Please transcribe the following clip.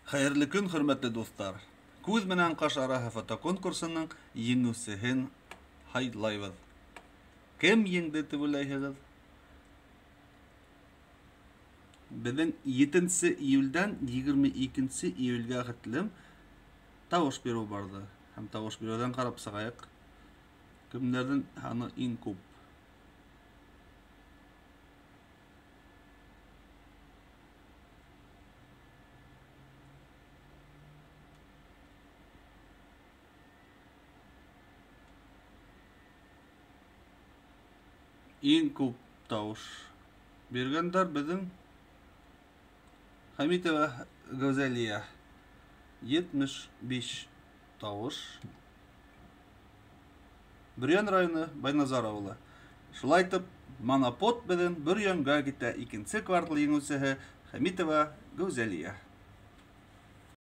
Хәйерле көн, хөрмәтле дуҫтар! Күҙ менән ҡаш араһы фотоконкурсының еңеүсеһен һайлайбыҙ. Кем еңде тип уйлайһығыҙ? Беҙҙең 7 июлдән 22 июлгә хәтлем тауыш биреү барҙы. Һәм тауыш биреүҙән ҡарап сығайыҡ. Кемдәрҙең һаны иң күп? Иң күп тауыш биргәндәр беҙҙең Хәмитова Гүзәлиә 75 тауыш. Бөрйән районы, Байназар ауылы. Шулай итеп, монопод беҙҙең Бөрйәнгә китә. Икенсе квартал еңеүсеһе Хәмитова Гүзәлиә.